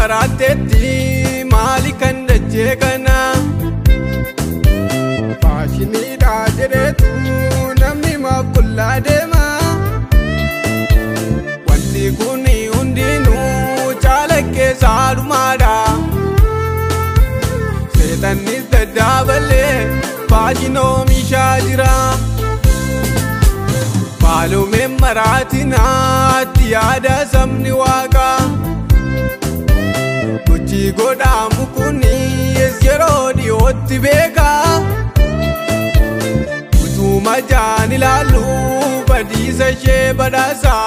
maraatteetti maali kan dachee kana faashiniidha jedheetu namni maaf qullaa deema wanti kun hundinuu caalakkeessaa dhumaadha seexannis daddaabalee faashin oomishaa jira. Maalumeen maraatinaatti yaada sabni waaqaa gochi godhamu kunis yeroo dhiyootti beekaa utuma jaan ilaalu badiisa ishee badhaasaa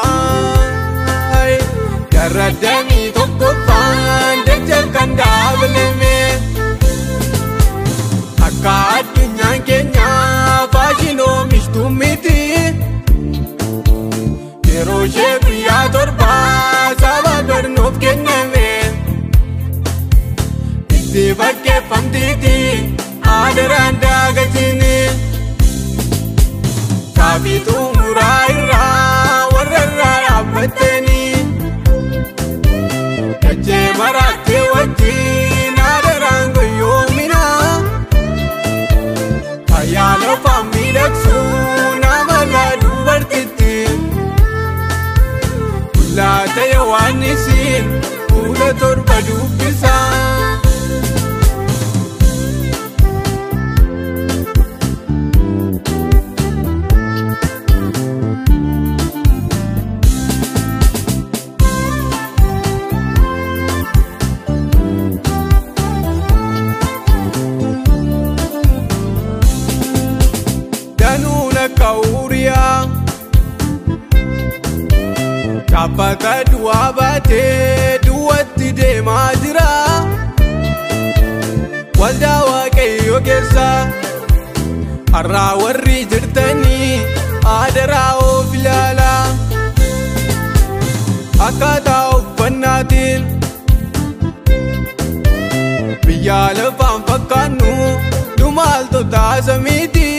Jaarraa tokkoffaan dachee kan dhaabalame akka addunyaan keenya faashin oomishtuu miti. Yeroo ishee guyyaa torba saba barnoof kenname itti fakkeeffamtiiti adaraan daagatini Saafi xumuraa irraa warra irraa dhaabbattanii dachee maraattee wajjin adaraan goyoomina fayyaa lafaan miidhagsuu nama laa dubartitti. Laata Yohaannisiin fuula torba dubbisaa. Danuun akka Uuriyaa. Chaappata du'aa baatee du'atti deemaa jira. Waldaa Waaqayyoo keessa har'aa warri jirtanii adaraa of ilaalaa. Akkaataa uffannaatiin biyya lafaan fakkaannu nu maaltu taasa miti.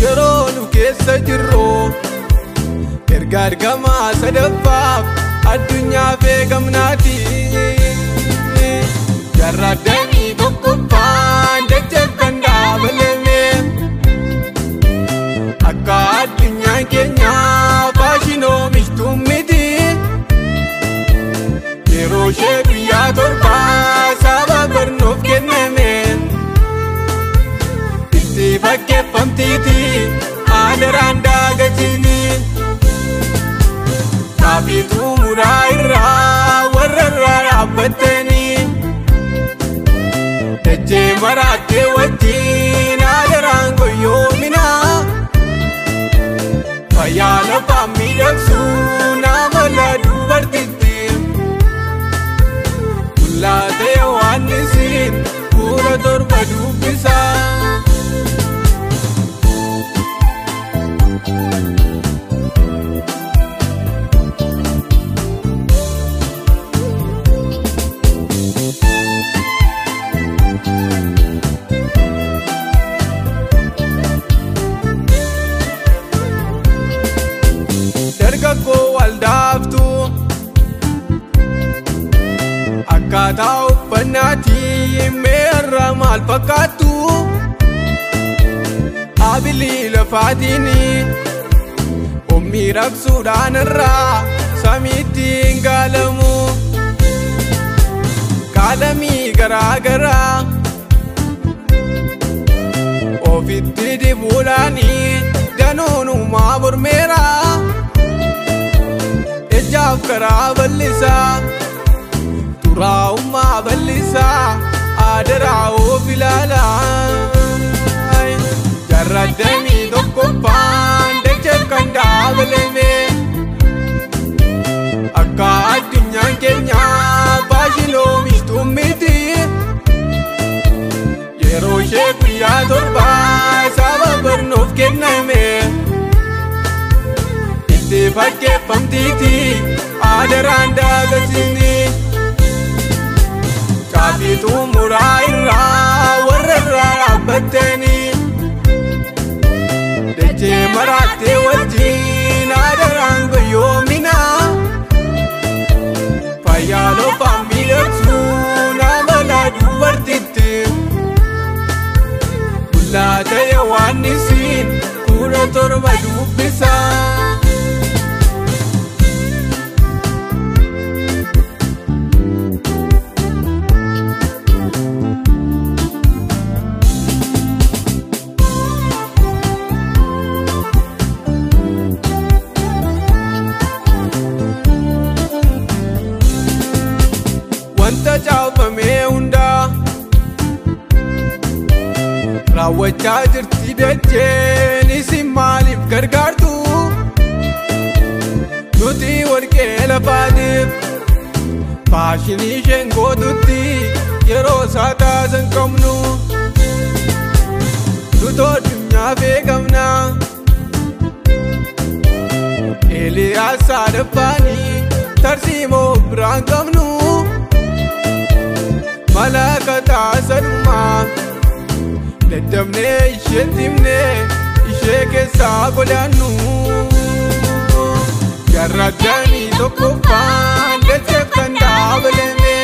Yeroo nu keessa jirru. Erga argamaa sadaffaaf addunyaa beekamnaati. Jaarraa tokkoffaan dachee kan dhaabalame akka addunyaan keenya faashin oomishtuu miti. Yeroo ishee guyyaa torba saba barnoof kenname itti fakkeeffamtiiti adaraan daagatini. Saafi xumuraa irraa warra irraa dhaabbattanii dachee maraattee wajjin adaraan goyoomina fayyaa lafaan miidhagsuu nama laa dubartitti. Laata Yohaannisiin fuula torba dubbisaa. Dargaggoo waldaaftuu akkaataa uffannaatiin meerra maal fakkaattu abilii lafaatiin miidhagsuudhaan irraa samiitti hin gaalamu. Qaalamii garaa garaa ofitti dibuudhaan danuunumaa mormeera. Ijaaf karaa bal'isaa xuraa'ummaa bal'isaa adaraa of ilaalaa. Jaarraa tokkoffaan dachee kan dhaabalame akka addunyaan keenya faashin oomishtuu miti. Yeroo ishee guyyaa torba saba barnoof kenname itti fakkeeffamtiiti adaraan daagatini. Saafi xumuraa irraa warra irraa dhaabbattanii dachee maraattee wajjin adaraan goyoomina. 7 dubbisa. Wanta caafamee hundaa raawwachaa jirti dacheen, isin maaliif gargaartu? Nuti warqee lafaatiif faashinii isheen gootutti yeroo isaa taasan qabnu. Nuti addunyaa beekamna. Eeliyaas sadaffaanii tarsiimoo biraan qabnu. Malakataa sadummaa daddabnee isheetti himnee ishee keessaa godaannu. Jarraddanii tokkoffaan dacheef kan dhaabalame.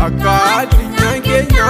Akka addunyaan keenya